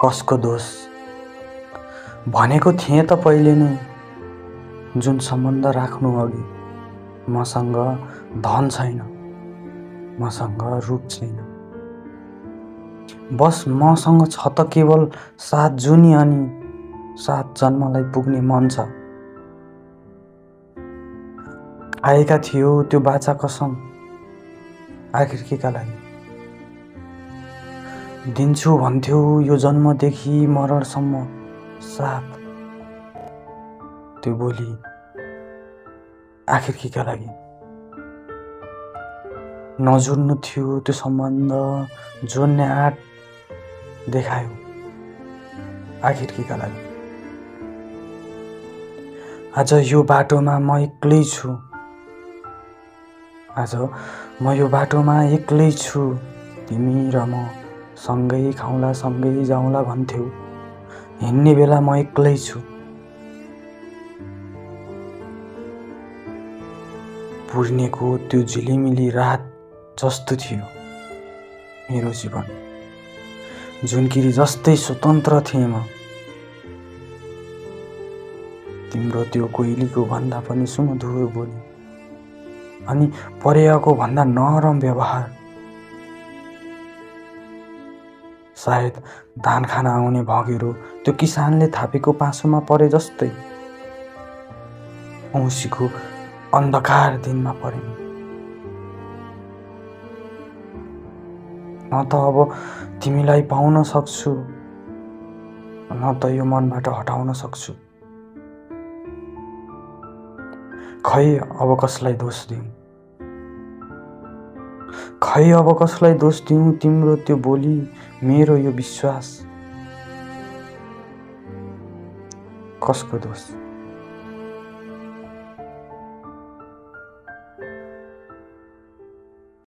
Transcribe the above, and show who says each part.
Speaker 1: कसको दोष? भनेको थिएँ त पहिले नै, जुन सम्बन्ध राख्नु अघि मसँग धन छैन, मसँग रूप छैन, बस मसँग छ त केवल 7 जुनी अनि 7 जन्मलाई पुग्ने मन छ। आएका थियो त्यो बाचा कसम, आखिर केका लागि? दिन्छु भन्थ्यौ यो जन्मदेखि मरणसम्म साथ, त्यो बोली आखिर केका लागि? नजुर्नु थियो त्यो सम्बन्ध, जोड्ने आँट देखायो, आखिर केका लागि? आज यो बाटोमा म एक्लै छु, आज म यो बाटोमा एक्लै छु, तिमी र म सँगै खाउँला सँगै जाउँला भन्थ्यौ, हिँड्ने बेला म एक्लै छु। पूर्णेको त्यो झिलिमिली रात जस्तो थियो मेरो जीवन, जुनकिरी जस्तै स्वतन्त्र थिएँ म। तिम्रो त्यो कोइलीको भन्दा पनि सुमधुर बोली अनि परेको भन्दा नरम व्यवहार, सायद धान खान आउने भँगेरो त्यो किसानले थापेको पासोमा परे जस्तै औँसीको अन्धकार दिनमा परे। न त अब तिमीलाई पाउन सक्छु, न त यो मनबाट हटाउन सक्छु। खै अब कसलाई दोष दिउँ, खै अब कसलाई दोष दिउँ? तिम्रो त्यो बोली, मेरो यो विश्वास, कसको दोष?